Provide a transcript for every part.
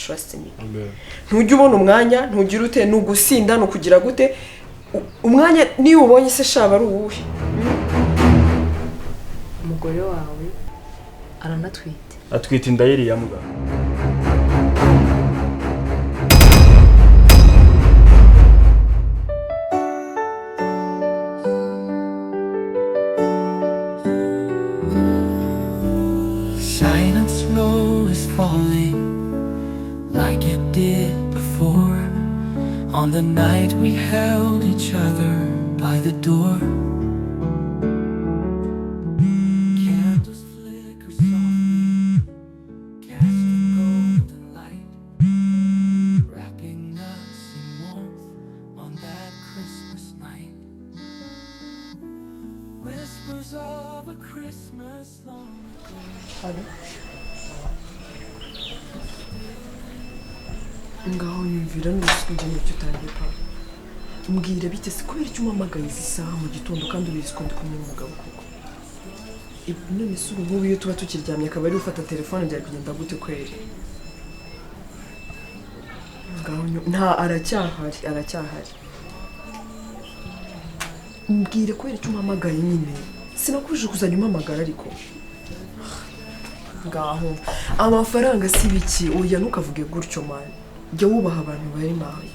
Trust me, ntujya ubona umwanya, ntugira ute, ni ugusinda, ni ukugira gute. Umwanya niyo ubonye se shaba ari uwuhe? Umugore wawe aranatwite. Atwite inda y'iriya mbwa. Silent snow is falling like it did before. On the night we held each other by the door. Candles flicker softly, casting golden light, wrapping us in warmth on that Christmas night. Whispers of a Christmas long ago. Allo? Ngaho nyumvira n'ubusa njye icyo utangiye pa. Mbwira, bite se? Kubera icyo umpamagaye izi saha mu gitondo kandi ubizi ko ndi kumwe n'umugabo koko? None se ubu ngubu iyo tuba tukiryamye akaba ari ufata telefone, byari kugenda gute kweri? Ngaho nta, aracyahari, aracyahari. Mbwira kubera icyo umpamagaye nyine. Sinakubujije kuzajya umpamagara, ariko ngaho amafaranga si biki. Oya, ntukavuge gutyo man, jya wubaha abantu bari mayi.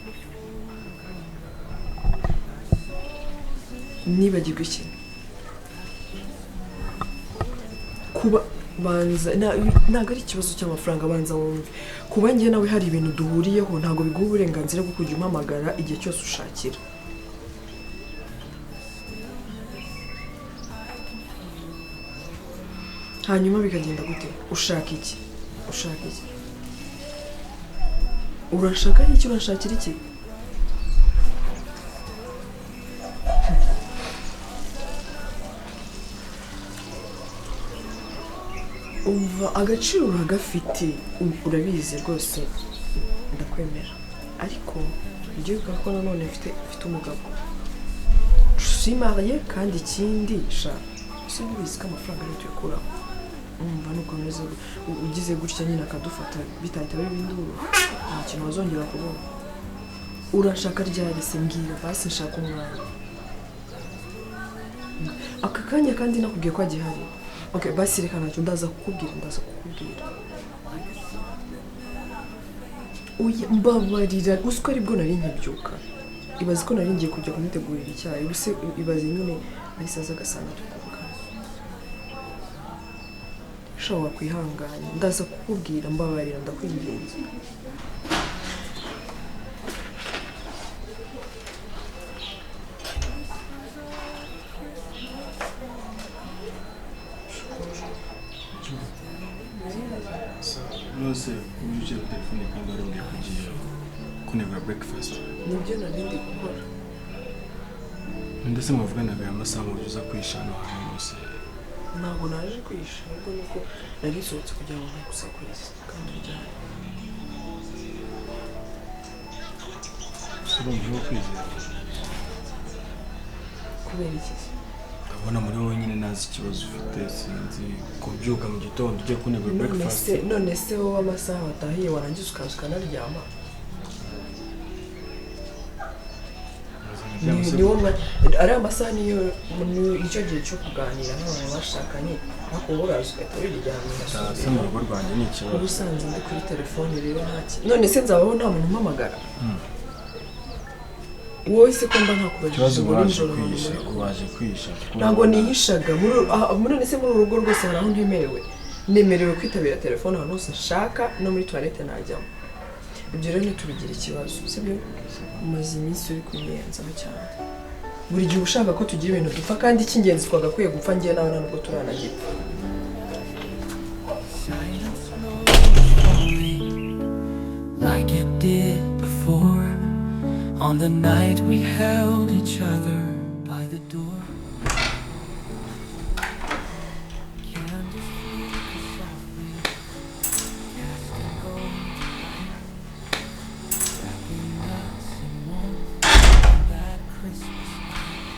Nibagirwa iki? Kuba banza ntabwo ari ikibazo cy'amafaranga. Banza wumve, kuba njye nawe hari ibintu duhuriyeho ntabwo biguha uburenganzira bwo kujya umpamagara igihe cyose ushakira. Hanyuma bikagenda gute? Ushaka iki? Ushaka iki? Urashaka iki? Urashakira iki? Umva, agaciro uragafite, urabizi rwose, ndakwemera, ariko ujye wibuka ko nanone mfite umugabo, je suis mariée. Kandi ikindi sha, ese ubizi ko amafaranga ariyo tuyakuraho? Umva, nukomeza ugize gutya nyine akadufata, bitahita biba induru, nta kintu wazongera kubona. Urashaka ryari se? Mbwira basi, nshaka umwanya aka kanya kandi nakubwiye ko agihari. Okay, basi reka ntacyo, ndaza kukubwira, ndaza kukubwira. Oya, mbabarira, uzi ko aribwo nari nkibyuka? Ibaze ko nari ngiye kujya kumutegurira icyayi. Ubuse ibaze nyine ahise aza agasanga turi kuvugana. Sha, wakwihanganye, ndaza kukubwira, mbabarira, ndakwinginze. Nose wicaye kuri telefone kandi wari ugiye kugiye kunegura breakfast? Nibyo nari ndi gukora. Ndetse mwavuganaga aya masaha mu buryo uza kwihisha hano hantu hose? Ntabwo naje kwihisha, ahubwo nuko nari nsohotse kugira ngo ntagusakurize kandi uryamye. Ese urumva uri kwizera? Kubera iki se? Ndabona muri wowe nyine nazi ikibazo ufite, sinzi, kubyuka mu gitondo ujya kunegura None breakfast. se, none se wowe amasaha watahiye warangiza ukaza ukanaryama? Niwo ari amasaha, niyo nicyo gihe cyo kuganira nk'abantu bashakanye, ariko wowe uraza ugahita wiryamira. Se mu rugo rwanjye ni ikibazo? Uba usanze ndi kuri telefone rero nta kintu. None se nzabaho nta muntu umpamagara? Wowe se ko mba ntakubajije Ikibazo ngo waje nijoro kwihisha ntabwo waje kwihisha kuko Ntabwo nihishaga muri none se muri uru rugo rwose hari aho ntemerewe? Nemerewe kwitabira telefone ahantu hose nshaka, no muri toilette najyamo. Ibyo rero ntitubigire ikibazo, sibyo? Umaze iminsi uri kunyenzaho cyane, buri gihe ushaka ko tugira ibintu dupfa, kandi icy'ingenzi twagakwiye gupfa njye nawe nta nubwo turanagipfa. Silent snow is falling like it did before. On the night we held each other by the door. Candles flicker softly, casting golden light, wrapping us in warmth on that Christmas night.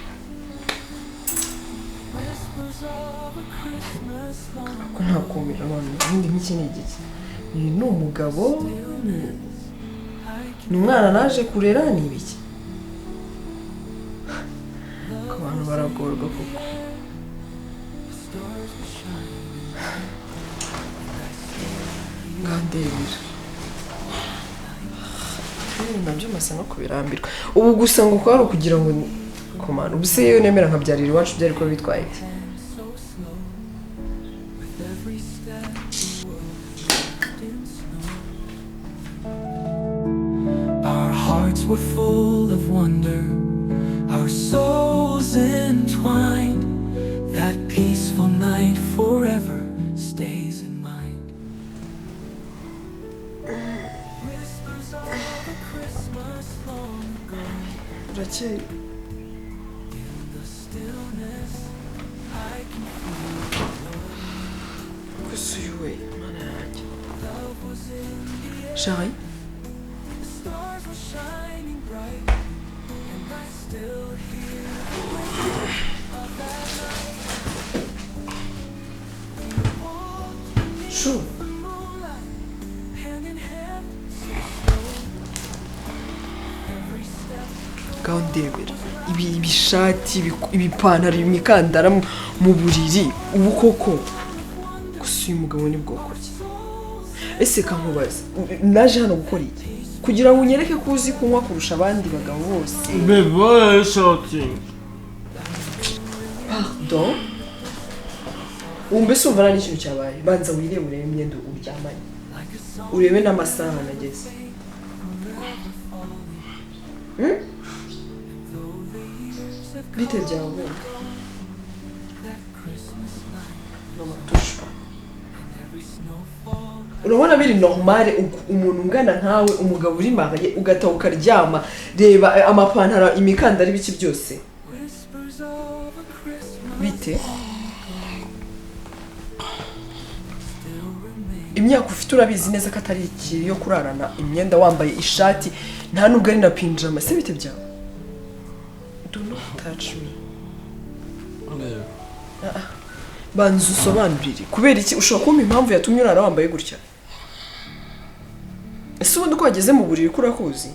Whispers of a Christmas long Ko ntakumira none ubundi nk'iki ni igiki? Uyu ni umugabo. Ni umwana naje kurera, ni ibiki? Ku bantu baragorwa koko. Ngandebera nabyo masa no kubirambirwa ubu gusa ngo kwari ukugira ngo komana. Ubu se iyo nemera nkabyarira iwacu byari kuba bitwaye iki? With every step, the world wrapped in snow. Our hearts were full of wonder, our souls entwined. That peaceful night forever stays in mind. Whispers of a Christmas long ago. Burakeye. In the stillness, I can feel Gusa uyu we, Mana yanjye. love was in the air. Chérie. The stars were shining bright, and I still hear the whisper of that night. We walked beneath Chou. the moonlight, hand in hand, so slow. Every step Ngaho ndebera ibi, ibishati, ibipantaro, imikandara mu buriri ubu koko. Gusa uyu mugabo ni bwoko ki? Ese kankubaza, naje hano gukora iki? Kugira ngo unyereke ko uzi kunywa kurusha abandi bagabo bose? Babe, why are you shouting? Pardon, ubu mbese umva nta n'ikintu cyabaye? Banza wirebe, urebe imyenda uryamanye, like a song urebe n'amasaha nageze. forever falling. Hmm? Though the years have Bite come byawe? and gone, that Christmas night No me touche pas. and every snowfall. Urabona biri normale umuntu ungana nkawe, umugabo uri marié, ugataha ukaryama? Reba amapantaro, imikandara, ibiki byose. Whispers of a Christmas Bite? still remain. Imyaka ufite urabizi neza ko atari ikiri yo kurarana imyenda, wambaye ishati, nta nubwo ari na pinjama. Se bite byawe? Do not touch me. Babe. Banza usobanurire kubera iki. Ushobora kumpa impamvu yatumye urara wambaye gutya? Ese ubundi uko wageze mu buriri ko urakuzi?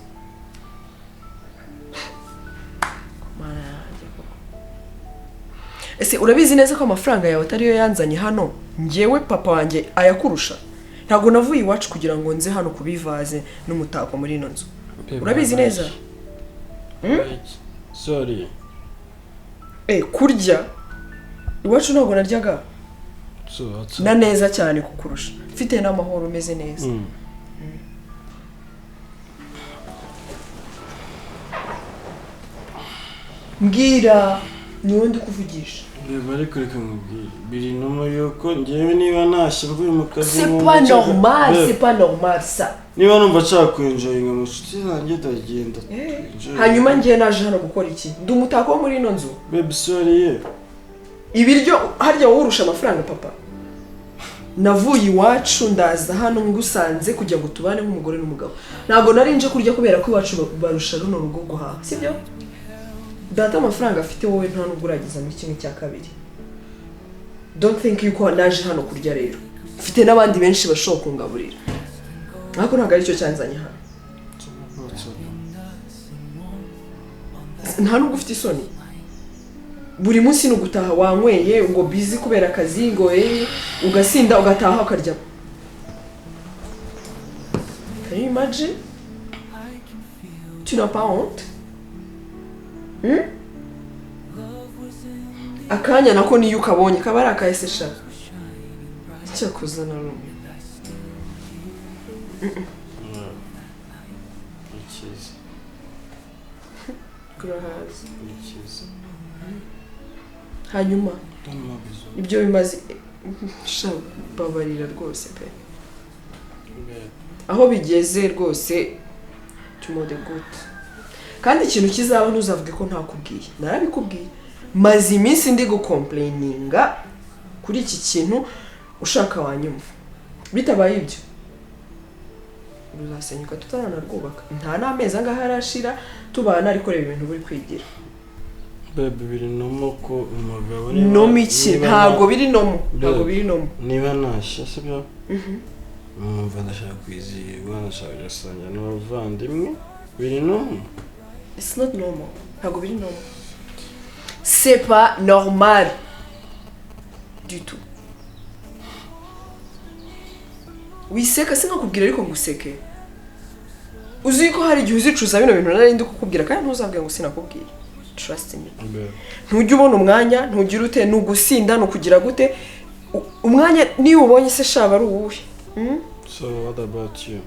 Mana yanjye koko. Ese urabizi neza ko amafaranga yawe atariyo yanzanye hano? Ngewe papa wanjye ayakurusha. Ntabwo navuye iwacu kugira ngo nze hano kubivaze n'umutako muri ino nzu. Babe, Urabizi neza. Wait. Sorry. Kurya iwacu ntabwo naryaga So, what's up? na neza cyane kukurusha, mfite n'amahoro, umeze neza. Mbwira, ni wowe ndi kuvugisha. Babe, ariko reka nkubwire. Biri normal yuko njyewe niba ntashye mvuye mu kazi C'est nkumva pas normal. Babe, C'est pas normal, ça. niba numva nshaka kwenjoyinga mu nshuti zanjye, ndagenda twenjoyinga. Hanyuma ngiye naje hano gukora iki? Ndi umutako wo muri ino nzu? Babe, sorry ye. Ibiryo harya wowe urusha amafaranga papa? Navuye iwacu ndaza hano ngusanze kugira ngo tubane nk'umugore n'umugabo. Ntabwo nari nje kurya kubera ko iwacu barusha runo rugo guhaha, sibyo? Data amafaranga afite, wowe nta nubwo urageza muri kimwe cya kabiri. Don't think yuko naje hano kurya. Rero mfite n'abandi benshi bashobora kungaburira, ariko ntabwo aricyo cyanzanye hano. What's up? Nta nubwo ufite isoni? Buri munsi ni ugutaha wanyweye, ngo busy kubera akazi, ngo ugasinda, ugataha ukarya. Can you imagine? Tu n'as pas honte? Hmm? Akanya nako niyo ukabonye kaba ari akahese sha. Cyakoze na rumwe. Ni cyiza. Kurahaza. Ni cyiza. Hanyuma Donne-moi un bisou. ibyo bimaze sha, babarira rwose pe. Babe. Aho bigeze rwose, tu me dégoûtes. Kandi ikintu kizaba, ntuzavuge ko ntakubwiye. Narabikubwiye, maze iminsi ndi gucomplaininga kuri iki kintu. Ushaka wanyumva. Bitabaye ibyo ruzasenyuka tutaranarwubaka. Nta n'amezi angahe arashira tubana, ariko reba ibintu buri kwigira. Babe, biri normal ko umugabo Normal iki? niba Ntabwo biri normal, ntabwo Babe. biri normal. Niba ntashye, sibyo, Numva ndashaka kwizihirwa, ndashaka gusangira n'abavandimwe. Biri normal. It's not normal. Ntabwo biri normal. C'est pas normal du tout. Wiseka sinkakubwira, ariko nguseke. Uzi ko hari igihe uzicuza bino bintu nari ndi kukubwira, kandi ntuzabwira ngo sinakubwiye. Trust me. Babe. Ntujya ubona umwanya, ntugira ute, ni ugusinda, ni ukugira gute. Umwanya niba ubonye se shaba ari uwuhe? Hmm? So what about you?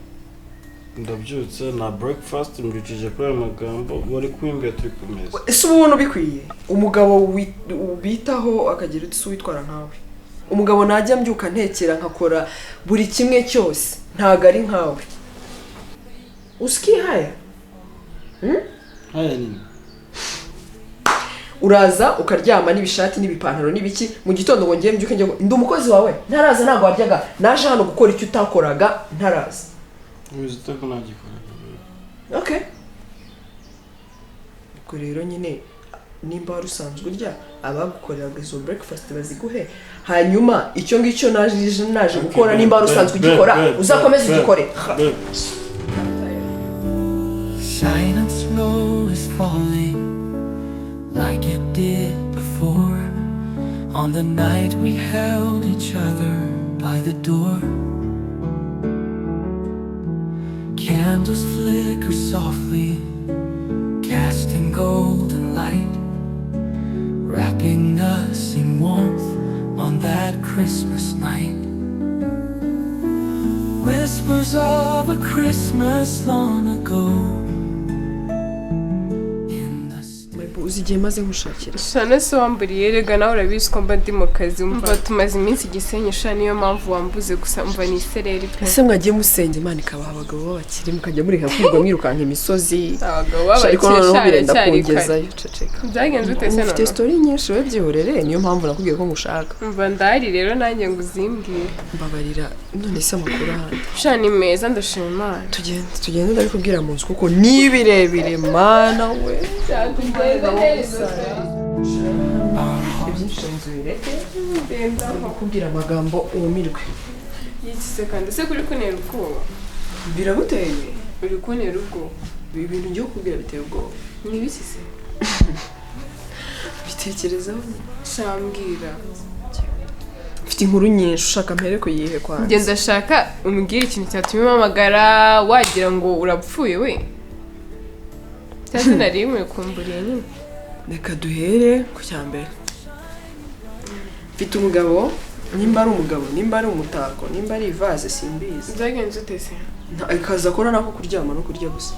Ndabyutse na breakfast, mbyukije kuri ayo magambo wari kubimbwira turi ku meza. Ese uba ubona ubikwiye, umugabo ubitaho akagira uti se witwara nkawe? Umugabo najya mbyuka ntekera, nkakora buri kimwe cyose, ntago ari nkawe. Usikiye haya? Haya nini? Uraza ukaryama n'ibishati n'ibipantaro n'ibiki mu gitondo, ngo ngiye mbyuke njye ndi umukozi wawe? Ntaraza ntabwo waryaga. Naje hano gukora icyo utakoraga ntaraza. Ubizi ute ko nagikoraga, babe? Okay, ubwo rero nyine nimba wari usanzwe urya, abagukoreraga izo breakfast baziguhe, hanyuma icyo ngicyo naje gukora, nimba wari usanzwe ugikora, uzakomeze ugikore. Babe. Silent snow is falling like it did before on the night we held each other by the door. Candles flicker softly, casting golden light, wrapping us in warmth on that Christmas night. Whispers of a Christmas long ago in the Uzi igihe maze nkushakira? Shana, se wamburiye rega? Nawe urabizi ko mba ndi mu kazi. Umva, tumaze iminsi igisenyi sha, niyo mpamvu wambuze. Gusa umva, ni isereri pe. Ese mwagiye musenga Imana ikabaha abagabo b'abakire, mukajya mureka kwirirwa mwirukanka imisozi? Abagabo Sha, ariko b'abakire noneho sha, birenda aracyari kare. kungezayo, ceceka. Byagenze ute se? Ufite Noneho story nyinshi, we byihorere, niyo mpamvu nakubwiye ko ngushaka. Umva, ndahari rero nanjye ngo uzimbwire. Mbabarira. None se amakuru ahandi? Sha, ni meza, ndashima Imana. Tugende, tugende, ndabikubwira mu nzu kuko ni birebire, mana we. Ibyinshi inzu bireke kubwira amagambo wumirwe. Yikise kandi se kuri kuntera ubwoba? Biraguteye? Uri kuntera ubwoba. Ibi bintu ngiye kukubwira biteye ubwoba. Ni ibiki se? Bitekerezaho. Sha, mbwira. Mfite inkuru nyinshi, ushaka mpere kuyihe kwanza? Njye ndashaka umbwire ikintu cyatumye umpamagara, wagira ngo urapfuye we, cyangwa nari kumburiye nyine. Reka duhere ku cya mbere. Mfite umugabo, nimba ari umugabo, nimba ari umutako, nimba ari ivaze, simbizi. Byagenze ute se? Akazi akora nako kuryama no kurya gusa,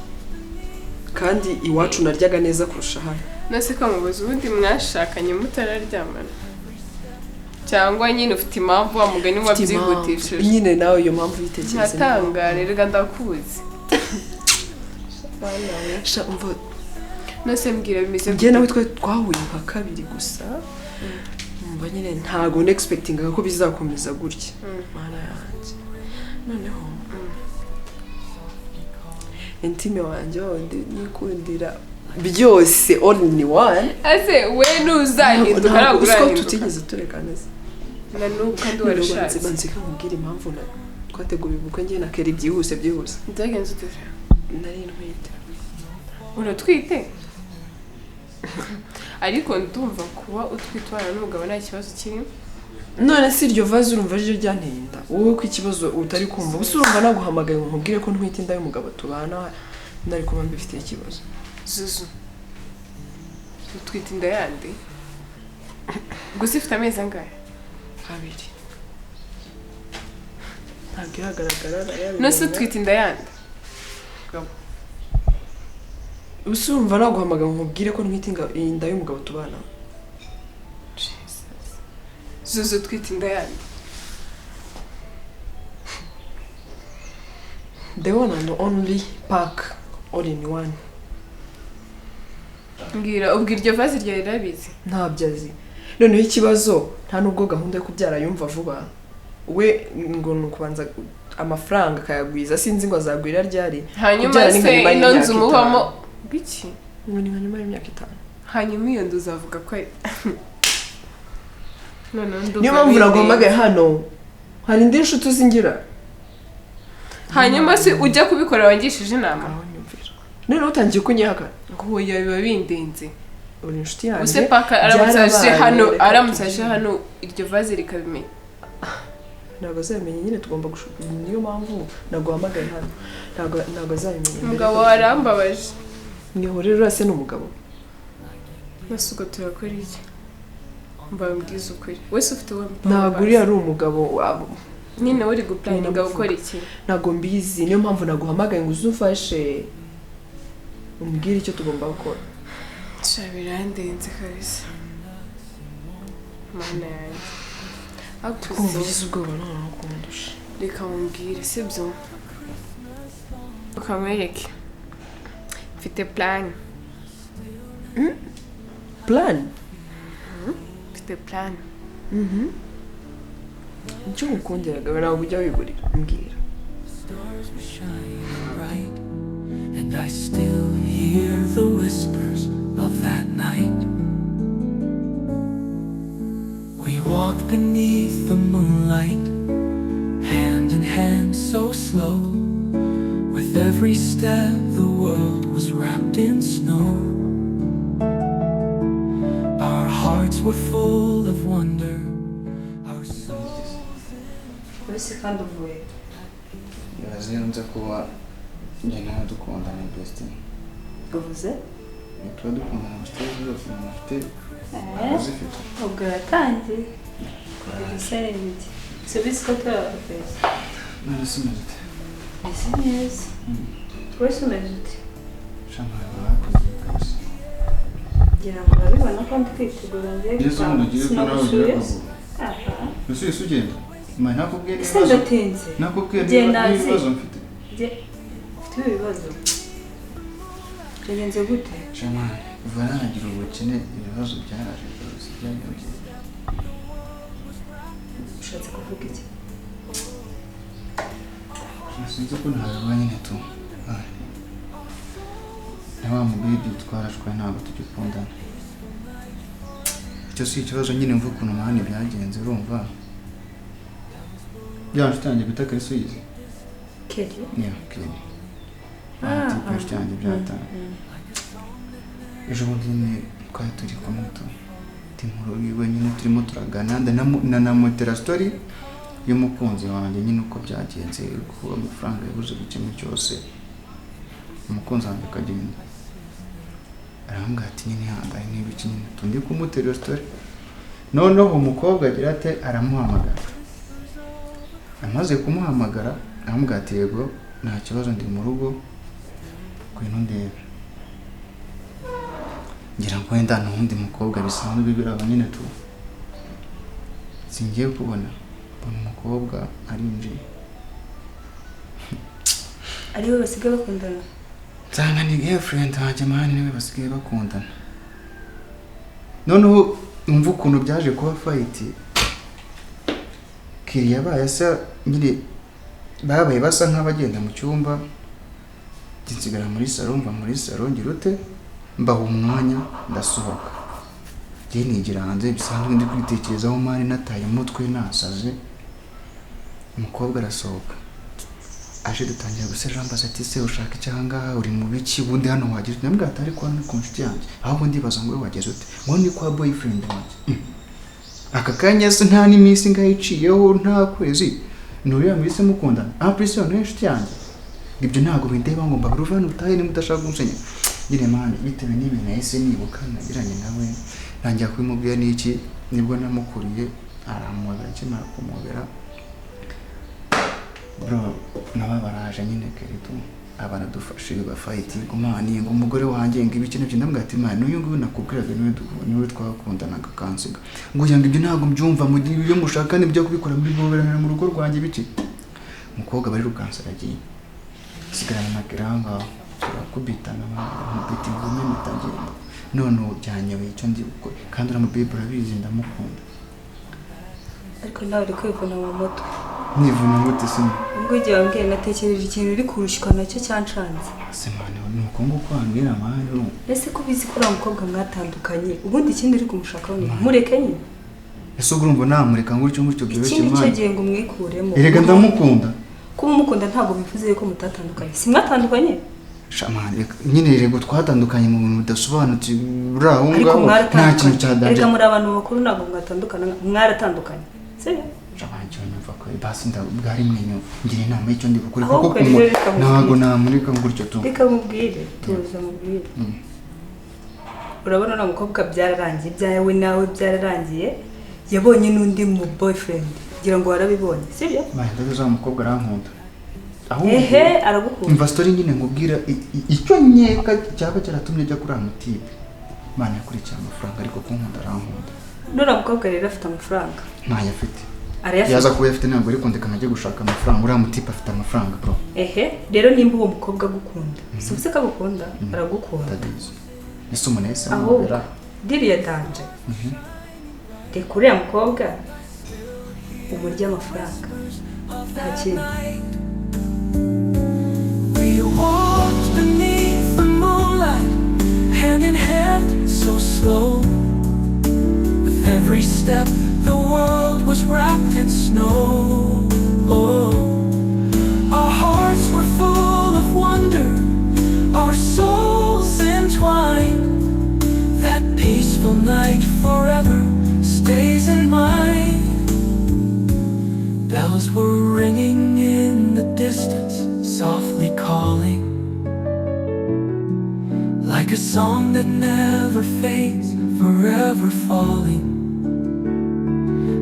kandi iwacu naryaga neza kurusha hano. Nase kamubaza, ubundi mwashakanye mutararyamana, cyangwa nyine ufite impamvu, wa mugani Mfite impamvu. wabyihutishije? Nyine nawe iyo mpamvu uyitekereze. Ntatangare rega, ndakuzi. Bana we. Sha, umva. Nase mbwira, bimeze Njye nawe twari twahuye nka kabiri gusa, umva nyine ntago nexpectingaga ko bizakomeza gutya. Mana yanjye, noneho intime wanjye wundi nikundira byose, all in one. Ase we ntuzahinduka? Ntabwo Ntabwo uzi ko urahinduka. Tutigeze turekana se? Na n'ubu kandi warashatse. Banze nkubwire impamvu twateguye ubukwe njye na Kelly byihuse byihuse. Byagenze ute se? Nari ntwite. Uratwite? Ariko ndumva kuba utwitwara n'umugabo nta kibazo kirimo. None si iryo vaze urumva ariryo ryanteye inda? Wowe ko ikibazo utari kumva gusa, urumva naguhamagaye ngo nkubwire ko ntwite inda y'umugabo tubana nari kuba mbifitiye ikibazo? Zuzu, utwite inda yande? Gusa ifite amezi angahe? 2. Ntabwo iragaragara. Nose utwite inda yande? Ubu urumva naguhamagaye ngo nkubwire ko ntwite inda y'umugabo tubana? Jesus. Zuzu, utwite inda yande? The one and only pack, all in one. Mbwira, ubwo iryo vaze ryawe rirabizi? Ntabyo azi. Noneho ikibazo, nta nubwo gahunda yo kubyara yumva vuba. We ngo ni ukubanza amafaranga akayagwiza, sinzi ngo azagwira ryari. Hanyuma Kubyara ni nka se nyuma ino y'imyaka nzu 5. mubamo biki? Ngo ni nka nyuma y'imyaka 5. Hanyuma iyo nzu uzavuga ko noneho ndumva Niyo mpamvu bindenze. naguhamagaye hano. Hari indi nshuti uzi ngira? Hanyuma se ujya kubikora wangishije inama? Aho nyumvira noneho utangiye kunyihakana. Ngo oya, biba bindenze. Uri inshuti yanjye. Use paka aramutse aje Byarabaye, hano, reka aramutse aje tubyine. hano iryo vaze rikabimenya. Ntabwo azabimenya nyine, tugomba niyo mpamvu naguhamagaye hano. Ntabwo azabimenya mbere Umugabo yuko arambabaje. Mwihorere, uriya se ni umugabo. Nase ubwo turakora iki? Mbabwize ukuri, wese ufite uwo Ntabwo uriya ari umugabo wabo. Nyine uri guplanninga gukora iki? Ntabwo mbizi, niyo mpamvu naguhamagaye ngo uze umfashe, umbwire icyo tugomba gukora. Sha, birandenze kabisa, Mana yanjye. Kumva ugize ubwoba noneho kundusha. Reka mubwire, sibyo? Ukamwereke mfite plan. Plan? Mfite plan. Icyo ngukundiraga ntabwo ujya wigurira, mbwira. Stars were shining bright, and I still hear the whispers of that night. We walked beneath the moonlight, hand in hand so slow. With every step, the world was wrapped in snow. Our hearts were full of wonder, our souls. Wese kandi uvuye? Ibaze iyo nza kuba njye nawe dukundana, bestie. Uvuze? Tuba dukundana, gusa zose umuntu afite azifite. Ubwo uratangiye kugira iseri ibiki? Subizi ko turi abapesi. None se umeze ute? Meze neza, wese umeze ute? Sha, ntabwo bakoze kabisa. Ngira ngo urabibona ko ndi kwitegura ngiye Ngeze ubundi ugire ko nawe Sinagusuye. ugira akaguru. Aha. Ese uhise ugenda? Ma, ntakubwiye Ese n'ibibazo. ndatinze? Nakubwiye Igihe n'ibibazo mfite. Ufite ibi bibazo byagenze gute? Sha man, kuva nagira ubukene ibibazo byaraje rwose, byariyongereye. Ushatse kuvuga iki? Sinzi ko ntabivuga nyine tu. Ah. Na wa mubaby twarashwaye, ntabwo tugikundana. Icyo si ikibazo nyine, mvuga ukuntu man byagenze. Urumva ya nshuti yanjye bita Kalisa, uyizi? Kelly? Yeah, Kelly. Ah, type inshuti yanjye byatanga ejo bundi nyine twari turi kumwe tu, ndi mu rugo iwe nyine, turimo turaganira, ndanamutera story y'umukunzi wanjye nyine, uko byagenze, uko amafaranga yabuze, buri kimwe cyose, umukunzi wanjye akagenda. Arambwira ati nyine ihangane n'ibiki nyine, tundi kumutera iyo story. Noneho umukobwa agira ate? Aramuhamagara. Amaze kumuhamagara aramubwira ati yego, nta kibazo, ndi mu rugo, ngwino ndebe. Ngira ngo wenda ni uwundi mukobwa bisanzwe biraba nyine tu. Singiye kubona mbona umukobwa arinjiye. Ariwe basigaye bakundana? Nsanga ni girlfriend wanjye man, niwe basigaye bakundana. Noneho umva ukuntu byaje kuba fight. Kiriya yabaye asa nyine, babaye basa nk'abagenda mu cyumba, njye nsigara muri salo. Mva muri salo ngira ute? Mbaha umwanya, ndasohoka, njye nigira hanze bisanzwe, ndi kwitekerezaho man, nataye umutwe, nasaze. Umukobwa arasohoka aje, dutangira guserera, ambaza ati se ushaka iki ahangaha, uri mu biki ubundi hano, wageze ute? Ndamubwira ati ariko hano ni ku nshuti yanjye, ahubwo ndibaza ngo wowe wageze ute? Ngo ni kwa boyfriend wanjye. Aka kanya se, nta n'iminsi ingahe iciyeho, nta kwezi, ni uriya muhise mukundana? Ah, plus noneho inshuti yanjye, ibyo ntabwo bindeba, ngo mbabure uve hano utahe niba udashaka kunsenya nyine. Man, bitewe n'ibintu nahise nibuka nagiranye nawe, ntangira kubimubwira n'iki, nibwo namukuriye arampobera. Akimara kumubera, bro, nabo baraje nyine, keretu aba aradufashe, bafight ngo man, ngo umugore wanjye, ngo ibiki n'ibyo. Ndamubwira ati man, n'uyu nguyu nakubwiraga niwe niwe twakundanaga akansiga. Ngo ugira ngo ibyo ntabwo mbyumva, mu gihe ibyo mushaka nibyo kubikora muri boberanira mu rugo rwanjye biki. Umukobwa bari rukansa aragiye, sigarana na kera aho ngaho, turakubitana, nkubita ingumi mpita ngenda. None ubu byanyobeye icyo ndi gukora, kandi uriya mubaby urabizi ndamukunda. Ariko nawe uri kwivuna mu mutwe. Nivuna gute se? Ubwo igihe wambwiye natekereje ikintu uri kurushywa nacyo cyancanze. Se man, ni uko nguko wambwira man, urumva? Ese ko ubizi ko uriya mukobwa mwatandukanye, ubundi ikindi uri kumushakaho ni mureke nyine. Ese ubwo urumva namureka gutyo gutyo byoroshye? Ikindi cyo Man, gihe ngo umwikuremo. Erega ndamukunda. Kuba umukunda ntabwo bivuze yuko mutatandukanye. Si mwatandukanye? Shamani, nyine rego twatandukanye mu bintu bidasobanutse buri aho Ariko ngaho nta kintu mwaratandukanye. cya danger. Erega muri abantu bakuru ntabwo mwatandukana, mwaratandukanye. Sibyo? Shamani, cyo nyumva ko basi bwari mwenyu ngira inama y'icyo ndi bukore Ahubwo kuko rero reka mubwire. ntabwo namureka gutyo tu. Reka mubwire, tuza mubwire. Urabona uriya mukobwa byararangiye, ibyawe nawe byararangiye, yabonye n'undi mu boyfriend. Ngira ngo warabibonye, sibyo? Mani, ndabizi wa mukobwa arankunda. Ahubwo Ehe, aragukunda. Umva story nyine nkubwira icyo nkeka cyaba cyaratumye ajya kuri amutipe. Mani yakurikiye amafaranga ariko kunkunda arankunda. Nuriya mukobwa rero afite amafaranga. Ntayo afite. Arayafite. Yaza kuba afite ntabwo ari kundeka nkajya gushaka amafaranga. Uriya mutipe afite amafaranga bro. Ehe, rero nimba uwo mukobwa agukunda, si uvuze ko agukunda, aragukunda. Ndabizi. Ese umuntu yahise Ahubwo amubera. diri ya danje. Reka uriya mukobwa umurye amafaranga. Nta kindi. We walked beneath the moonlight, hand in hand, so slow. With every step, the world was wrapped in snow. Oh, our hearts were full of wonder, our souls entwined. That peaceful night forever stays in mind. Bells were ringing in the distance, softly calling, like a song that never fades, forever falling.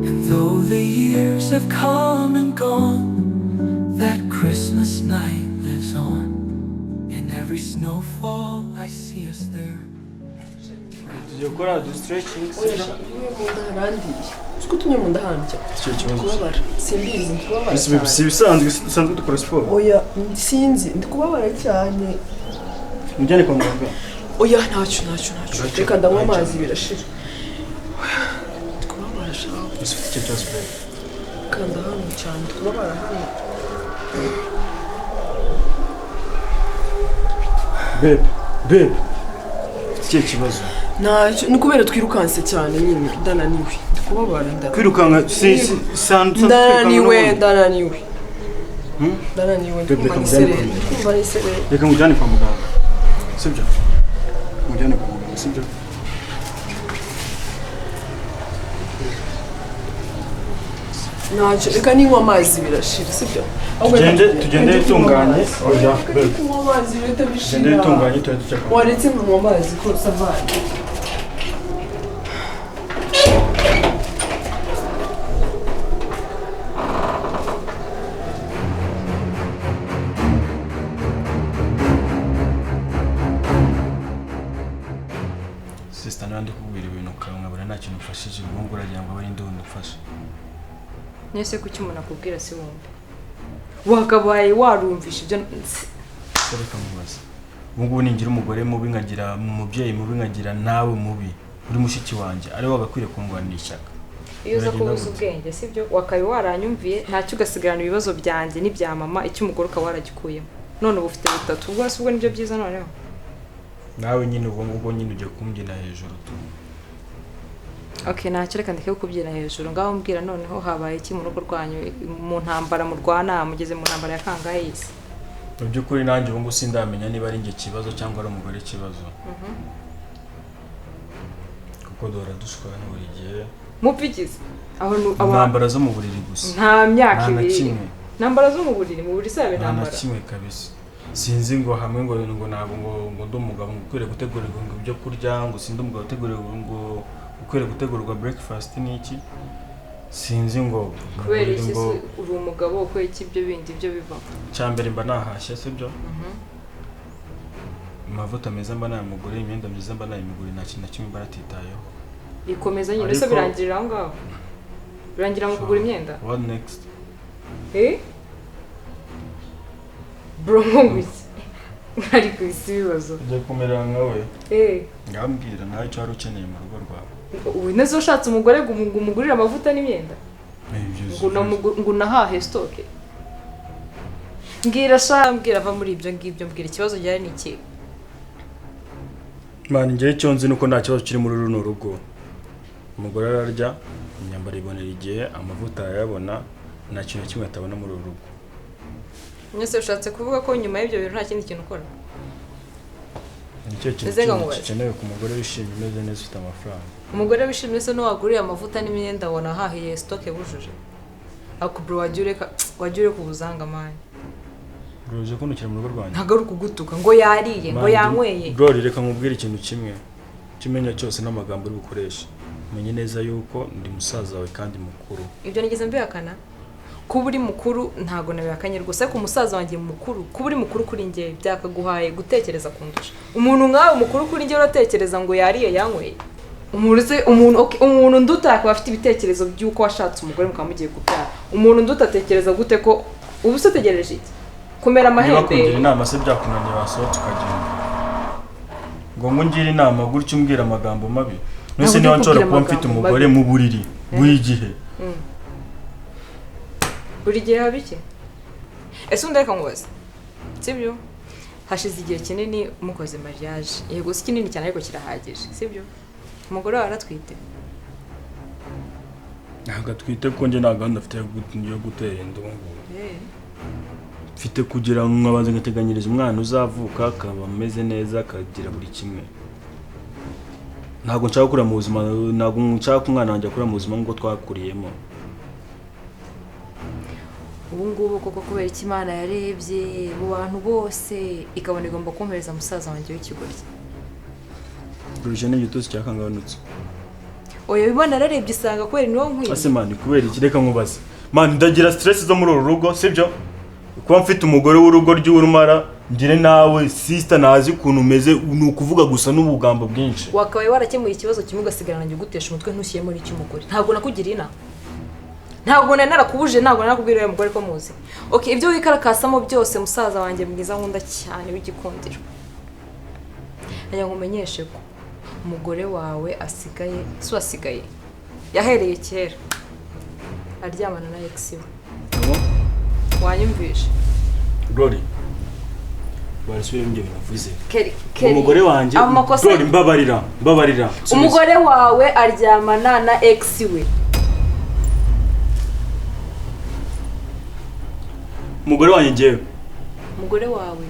And though the years have come and gone, that Christmas night lives on. In every snowfall, I see us there. Tugiye gukora du stretching. Oya, tumwe mu nda harandiye. Uzi ko tumwe mu nda handya? Icyo kibazo. Kubabara. Simbizi, ndi kubabara Si cyane. si ibisanzwe dusanzwe dukora siporo. Oya, sinzi, ndi kubabara cyane. Mujyane kwa muganga. Oya, ntacyo, ntacyo, ntacyo. Ntacyo. Reka ndanywa Ntacyo. amazi birashira. Oya, ndi kubabara shahu. Ese ufite icyo kibazo babe? Kanda hano cyane, ndi kubabara hano. Babe, babe. Ufite ikihe kibazo? Ntacyo, ni kubera twirukanse cyane nyine, ndananiwe. Ndi kubabara ndananiwe. Kwirukanka si sandu Ndananiwe, ndananiwe. Ndananiwe, ndi Babe, kumva reka n'isereri. mujyane kwa Ndi kumva n'isereri. Reka mujyane kwa muganga. Sibyo? Mujyane kwa muganga, sibyo? Ntacyo, reka ninywa amazi birashira, sibyo? Ahubwo reka Tugende tugende Reka kunywa bitunganye. amazi. Oya, Reka babe. kunywa amazi bihita Tugende bishira. bitunganye tuhite tujya kwa muganga. Waretse nkanywa amazi ko savani. Sister, niba ndi kubwira ibintu ukankabura nta kintu umfashije, ubu ngubu uragira ngo abe ari ndi wundi umfasha. Nese kuki umuntu akubwira si wumve? Wakabaye warumvisha ibyo Se reka mubaze. Ubu ngubu ningira umugore mubi nkagira umubyeyi mubi nkagira nawe mubi uri mushiki wanjye ari we wagakwiriye kungwanira ishyaka. Iyo uza Biragenda kubuza gute? ubwenge sibyo wakabaye waranyumviye ntacyo ugasigarana ibibazo byanjye n'ibya mama icyo umugore ukaba waragikuyemo. None ubu ufite bitatu ubwo se ubwo nibyo byiza noneho. Nawe nyine ubwo ngubwo nyine ugiye kumbyina hejuru tu. Okay, ntacyo reka ndeke kukubyina hejuru. Ngaho mbwira noneho habaye iki mu rugo rwanyu mu ntambara murwana mugeze mu ntambara ya kangahe y'isi? Mu by'ukuri nanjye ubu ngubu sindamenya niba ari njye ikibazo cyangwa ari umugore ikibazo. Kuko duhora dushwana buri gihe. Mupfikize. Aho Intambara zo mu buriri gusa. nta myaka Nta na ibiri. kimwe. Intambara zo mu buriri, mu buriri se haba Nta na intambara. kimwe kabisa. Sinzi ngo hamwe ngo ngo ntabwo ngo ngo ndi umugabo ngo ukwiriye gutegurirwa ngo ibyo kurya ngo sindi umugabo utegurirwa ngo ukwiriye gutegurwa breakfast n'iki. Sinzi ngo Kubera iki ngo se uri umugabo kubera iki ibyo bindi ibyo bivamo? Cyambere mba nahashye sibyo? Amavuta meza mba nayamuguriye, imyenda myiza mba nayimuguriye, nta kintu na kimwe mba natitayeho. Bikomeza nyine ese Ariko- birangirira aho ngaho? Birangira mu kugura imyenda? What next? Eh? Bro ngo iki? Ari ku isi ibibazo. Ujya kumera nkawe. Eh. Ngambwira nawe icyo wari ukeneye mu rugo rwawe. Ubu neza ushatse umugore ngo umugurire amavuta n'imyenda? Ngo unahahe stock. Mbwira sha, mbwira ava muri ibyo ngibyo, mbwira ikibazo gihari ni iki? Man, njyewe icyo nzi nuko nta kibazo kiri muri runo rugo. Umugore ararya, imyambaro ibonera igihe, amavuta arayabona, nta kintu na kimwe atabona muri uru rugo. Mwese ushatse kuvuga ko nyuma y'ibyo bintu nta kindi kintu ukora? Nicyo kintu Ese ngo kindi nkubaze. gikenewe ku mugore wishimye, umeze neza, ufite amafaranga. Umugore wishimye se n'uwaguriye amavuta n'imyenda wanahahiye stock wujuje? Ako bro, wajya ureka ubuzanga man. Bro, uje kuntukira mu rugo rwanjye? Ntabwo ari ukugutuka, ngo yariye, ngo Man, yanyweye. Bro, reka nkubwire ikintu kimwe. Icyo umenya cyose n'amagambo uri bukoreshe, umenye neza yuko ndi musaza wawe kandi mukuru. Ibyo nigeze mbihakana? Kuba uri mukuru ntabwo nabihakanye rwose, ariko umusaza wanjye mukuru, kuba uri mukuru kuri njye byakaguhaye gutekereza kundusha. Umuntu nkawe mukuru kuri njye uratekereza ngo yariye, yanyweye? Umuntu se, umuntu, okay, umuntu nduta akaba afite ibitekerezo by'uko washatse umugore mukaba mugiye kubyara, umuntu nduta atekereza gute ko ubu se utegereje iki? Kumera Niba amahembe? kungira inama se byakunaniye, wasohotse ukagenda, ngo ungire inama gutyo, umbwira amagambo mabi. None Ntabwo niba ndi nshobora kukubwira kuba mfite amagambo umugore mabi. mu buriri buri gihe? Buri gihe haba iki? Ese undi, reka nkubaze, sibyo? Hashize igihe kinini mukoze mariage, yego si kinini cyane ariko kirahagije, sibyo? Umugore wawe aratwite? Ntabwo atwite, kuko njye nta gahunda afite yo gutera inda ubu ngubu. Mfite kugira ngo nkabanza ngateganyiriza umwana uzavuka, akaba ameze neza, akagira buri kimwe. Ntabwo nshaka gukura mu buzima, ntabwo nshaka ko umwana wanjye akura mu buzima nk'ubwo twakuriyemo. Ubu ngubu koko, kubera icyo Imana yarebye mu bantu bose ikabona igomba kumpereza musaza wanjye w'ikigoryi? Kurusha n'igitutsi cyakanganutse. Oya, Imana yararebye isanga kubera niwo nkwiye. Ase man, kubera iki? Reka nkubaze man, ndagira stress zo muri uru rugo, sibyo? Kuba mfite umugore w'urugo ry'urumara, ngire nawe sister ntazi ukuntu umeze, ni ukuvuga gusa n'ubugambo bwinshi. Wakabaye warakemuye ikibazo kimwe ugasigarana njye ugutesha umutwe, ntushyiremo n'icy'umugore. Ntabwo nakugiriye inama, ntabwo nari narakubuje, ntabwo narakubwira uriya mugore ko muzi. Okay, ibyo wikarakasamo byose, musaza wanjye mwiza nkunda cyane w'igikundiro, nagira ngo umenyeshe ko umugore wawe asigaye, si wasigaye, yahereye kera aryamana na ex we. Wanyumvishe? Glory, barasubiremo ibyo bintu uvuze. Kelly, Kelly, Umugore wanjye? Amakosa. Glory, mbabarira, mbabarira. Subiza. Umugore wawe aryamana na ex we. Umugore wanjye njyewe? Umugore wawe.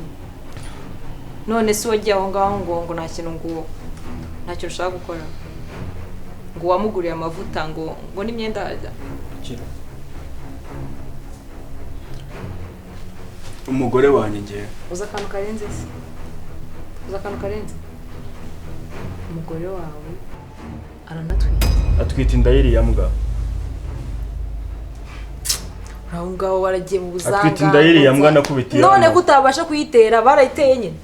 None se wagiye aho ngaho ngo nta kintu, ngo nta kintu ushaka gukora, ngo wamuguriye amavuta, ngo n'imyenda hajya? Umugore wanjye njyewe? Uzi akantu karenze se? Uzi akantu karenze? Umugore wawe aranatwite. Atwite inda y'iriya mbwa. Aho ngaho waragiye mu buzanga. Atwite inda y'iriya mbwa nakubitiye None hano. ko utabasha kuyitera, barayiteye nyine.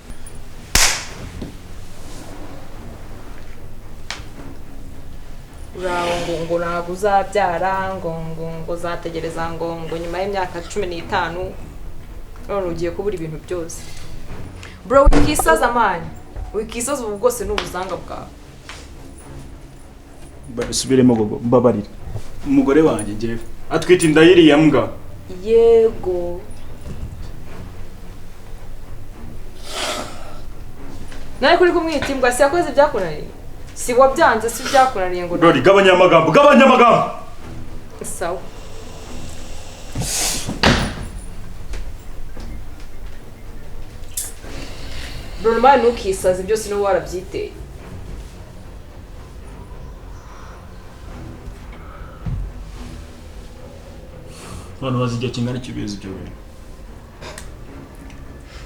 Uraho ngo ntabwo uzabyara, ngo uzategereza ngo nyuma y'imyaka 15, none ugiye kubura ibintu byose. Bro, wikisaza man, wikisaza, ubu bwose ni ubuzanga bwawe. Basubiremo gogo, mbabarira. Umugore wanjye njyewe atwite inda y'iriya mbwa? Yego. Nawe kuri kumwita imbwa, si yakoze ibyakunaniye? Si wabyanze? Si ibyakunaniye ngo? Glory, gabanya amagambo, gabanya amagambo. Sawa. Bruno, man, ntukisaze, byose niba warabyiteye. None ubaze igihe kingana iki ubizi ibyo bintu?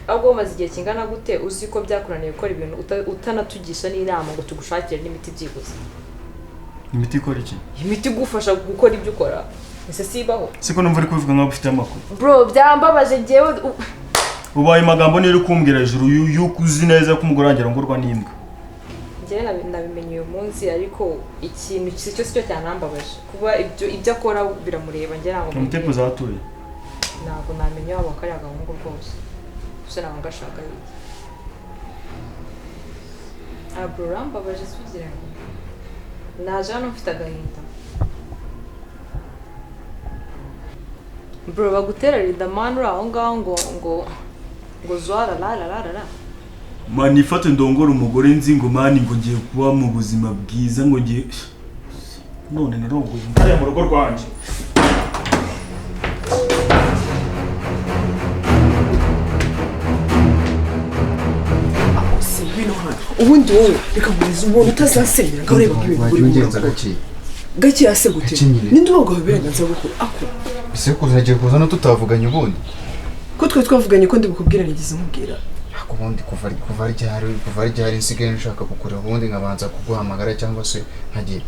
Ahubwo umaze igihe kingana gute uzi ko byakunaniye gukora ibintu, utanatugisha n'inama ngo tugushakire n'imiti byibuze? Imiti ikora iki? Imiti igufasha gukora ibyo ukora. Ese sibaho? Siko numva uri kubivuga nkaho ufite amakuru. Bro, byambabaje njyewe Ubaye amagambo niyo uri kumbwira hejuru y'uko uzi neza ko umugore wanjye arongorwa n'imbwa. Njyewe nabimenye uyu munsi, ariko ikintu si cyo, si cyo cyanambabaje. Kuba ibyo akora biramureba, njye ntabwo Umutipe uzatuye. Ntabwo namenya waba kariya gahungu rwose, gusa ntabwo ngashaka iki. Ah bro, urambabaje, si ugira ngo naje hano mfite agahinda. Bro, bagutera rinda man, uri aho ngaho ngo zwara la la la la la. Man, ifate ndongora umugore nzi ngo man, ngo ngiye kuba mu buzima bwiza, ngo ngiye, none narongoye imbwa mu rugo rwanjye. hano. Ubundi wowe reka nguhereze umuntu utazasenyera ngaho ureba nk'ibintu Wajya uri ungenza gukora. gake. Gake yase gute? Gake nyine. Ninde ubaguha uburenganzira bwo gukora ako? Ese kuzagiye kuzana tutavuganye ubundi? Ko twari twavuganye ko ndibukubwira nigeze nkubwira. Ariko ubundi kuva ryari nsigaye nshaka kukureba ubundi nkabanza kuguhamagara cyangwa se nkagira.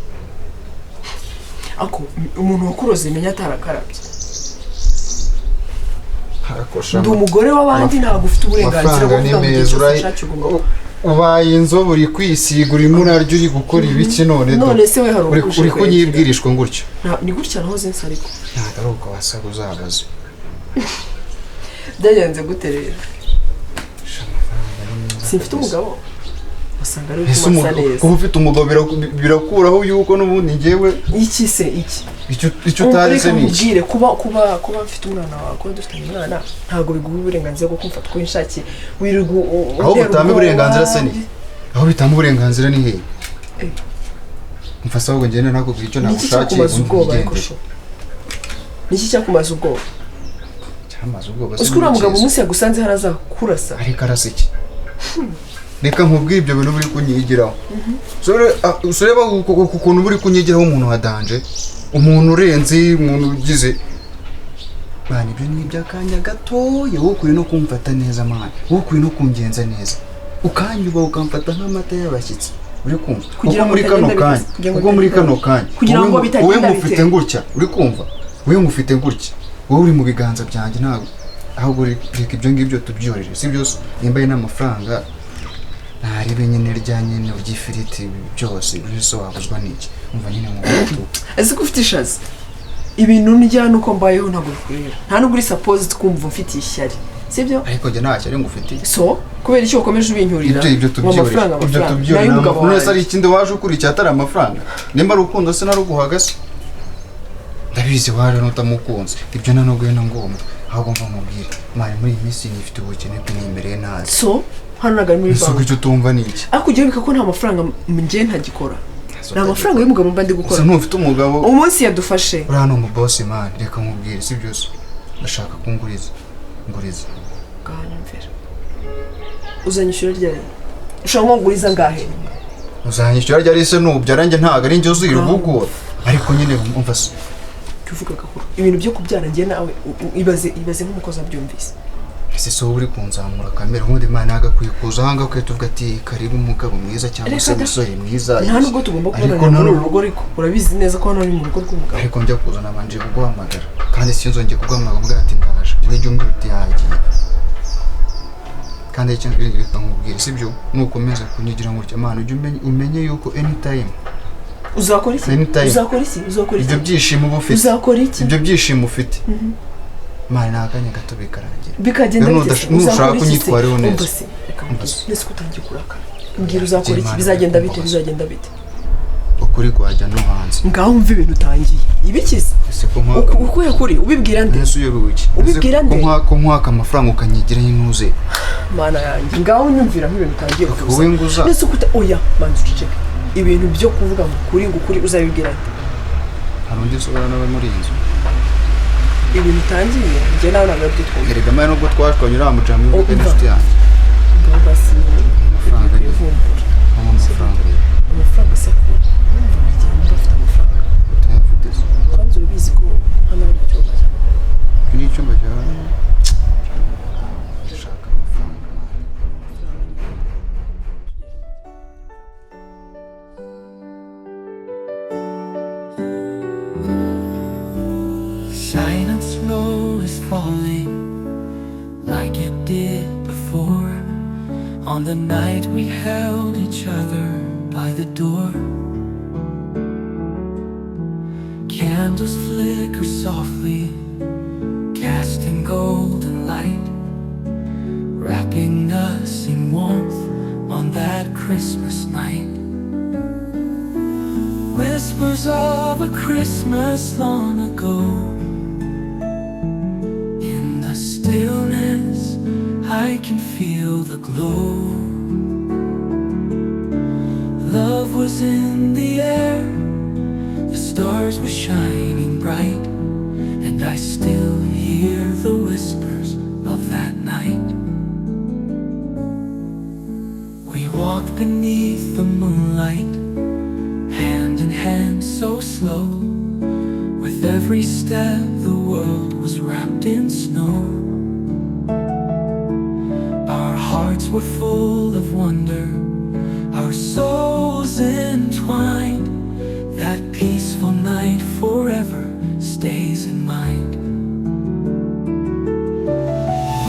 Ako umuntu wakuroze menya atarakarabye. Harakosha. Ndi umugore w'abandi, ntabwo ufite uburenganzira bwo Amafaranga ni kuvuga ngo igihe meza, cyose urayi- ushakiye ugomba. Ubaye inzobe, uri kwisiga, urimo urarya, uri gukora ibiki none do. None se we hari Uri ukuje uri kwegera? kunyibwirishwa gutyo. Ni gutya nahoze nsa ariko. Ntabwo ari uko wasaba, uzabaze. Byagenze gute rero? Sha, amafaranga ni meza Simfite kabisa. umugabo, wasanga ari Ese kumasa neza. Kuba ufite umugabo birakuraho yuko n'ubundi njyewe Iki se iki? Icyo utazi se Reka ni iki? nkubwire, kuba mfite umwana wawe, kuba dufitanye umwana, ntabwo biguha uburenganzira bwo kumfata uko wishakiye, wirirwa Aho untera butanga ubwoba. uburenganzira se ni aho bitanga uburenganzira ni hehe? Eh. Mfasha ahubwo ngende nakubwira icyo Ni iki nagushakiye, cyakumaza ubundi ubwoba ariko? wigendere. Sho, ni iki cyakumaza ubwoba? Cyamaze ubwoba se Uzi ko uriya ni mugabo cyiza. umunsi yagusanze hano azakurasa? Ariko arasa iki? Reka nkubwire, ibyo bintu buri kunyigiraho, ureba ukuntu buri kunyigiraho, umuntu wa danger, umuntu urenze, umuntu ugize mwana, ibyo ni iby'akanya gatoya. Wowe ukwiye no kumfata neza mwana, wowe ukwiye no kungenza neza, ukanyubaha, ukamfata nk'amata y'abashyitsi, uri kumva? Kugira Kuko ngo muri kano bitagenda kanya bite? Kugira ngo kuko muri bitagenda kano kanya Kugira ngo wowe bitagenda ngufite bite? ngutya, uri kumva? Wowe ngufite gutya, wowe uri mu biganza byanjye. Ntabwo ahubwo reka ibyo ngibyo tubyorere, si byose? Nimba ari n'amafaranga ntarebe nyine, rya nyine ry'ifiriti byose ese wabuzwa n'iki? Umva nyine mu tu Ese ko ufite ishazi, ibintu ndya nuko mbayeho ntabwo bikureba, nta nubwo uri supposed kumva mfitiye ishyari, sibyo? Ariko njye ntacyo ari ngufitiye. So kubera icyo wakomeje ubincyurira Ibyo ngo tubyorere, amafaranga, ibyo amafaranga tubyorere. n'ay'umugabo None se ari wanjye. ikindi waje ukurikiye atari amafaranga? Nimba ari urukundo se naruguhaga se? Ndabizi waje n'utamukunze, ibyo nta nubwo ari na ngombwa. Ahubwo mva mubwire mari, muri iyi minsi nifite ubukene pe, nimereye nabi. So hano ntabwo ari muri Ese ubwo banki. icyo utumva ni iki? Ariko ujya wibuka ko nta mafaranga njye ntagikora, ni amafaranga y'umugabo mba ndi gukora. Gusa ntufite umugabo. Umunsi yadufashe. Uriya ni umubosi man, reka nkubwire, si byose? Ndashaka ko nguriza, nguriza. Ngaho nyumvira, uzanyishyura ryari? Ushobora nko nguriza ngahe? Uzanyishyura ryari se? Nubyara njye ntabwo ari njye uzirirwa ugora, ariko nyine umva se. Jya uvuga gahoro, ibintu byo kubyara njye nawe ibaze, ibaze nk'umukozi abyumvise. Ese si wowe uri kunzamura kamere? Ubundi imana yagakwiye kuza aha ngaha ugahita uvuga ati karibu umugabo mwiza cyangwa se Reka da. musore mwiza. Nta nubwo tugomba Ariko kubonana muri uru rugo, ariko urabizi neza ko hano ari mu rugo rw'umugabo. Ariko njya kuza nabanje kuguhamagara, kandi sinzongeye kuguhamagara mbwira ati ndaje, ujye umbwira uti yagiye. Kandi icyo reka nkubwire, sibyo? Nukomeza kunyigira gutya mana, ujye umenye yuko anytime Uzakora iki? Anytime. Uzakora iki? Uzakora Ibyo iki? byishimo uba ufite, Uzakora iki? ibyo byishimo ufite mana, ni akanya gato bikarangira. Bikagenda Rero bite se? nushaka Uzakora iki se? unyitwareho neza. Umva se, reka Umva nkubwire. se. Nese ko utangiye kurakara, mbwira uzakora iki? Imana Bizagenda bite? irakumbaza. Bizagenda bite? Ukuri kwajya no hanze. Ngaho umva ibintu utangiye ibikize. Ese ko nkwaka Ukuye kuri ubibwira nde? Ese uyobewe iki? Ese Ubibwira nde? ko nkwaka amafaranga ukanyigiraho intuze? Mana yanjye, ngaho unyumvira nk'ibintu utangiye kuza. Wowe nguza. Nese kuta, oya, manza uceceke. Ibintu byo kuvuga ngo kuri ngo ukuri uzabibwira nde? Hari undi nsohora nawe muri iyi nzu? Ibintu utangiye, njye nawe ntabwo aribyo twumva. Erega maya, nubwo twashwanye, uriya mujama Oh, wibuke umva. n'inshuti yanjye. Ngaho basi. Amafaranga ni Ivumbura. amafaranga. Amafaranga se ko urumva buri gihe nimba afite amafaranga? Utayafite se? Kwanza urabizi ko hano ari mu cyumba cyawe. Iki ni icyumba cyawe. Ndashaka amafaranga. Silent snow is falling like it did before. On the night we held each other by the door. Candles flicker softly, casting golden light, wrapping us in warmth on that Christmas night. Whispers of a Christmas long ago. In the stillness, I can feel the glow. Love was in the air, the stars were shining bright, and I still hear the whispers of that night. We walked beneath the moonlight, hand in hand so slow. With every step the world was wrapped in snow. Our hearts were full of wonder, our souls entwined. That peaceful night forever stays in mind.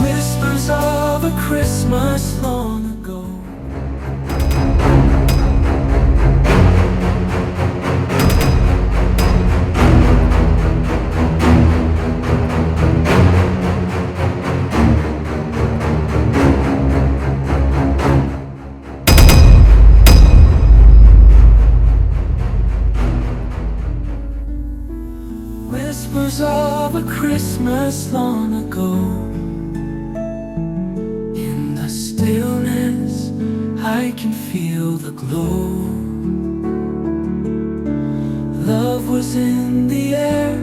Whispers of a Christmas long ago. Whispers of a Christmas long ago. In the stillness, I can feel the glow. Love was in the air,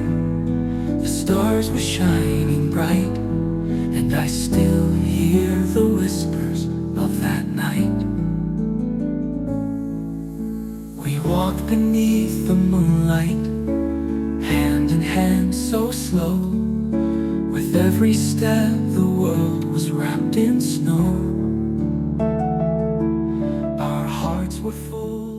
the stars were shining bright, and I still hear the whispers of that night. We walked beneath the moonlight, hand in hand so slow. With every step the world was wrapped in snow. Our hearts were full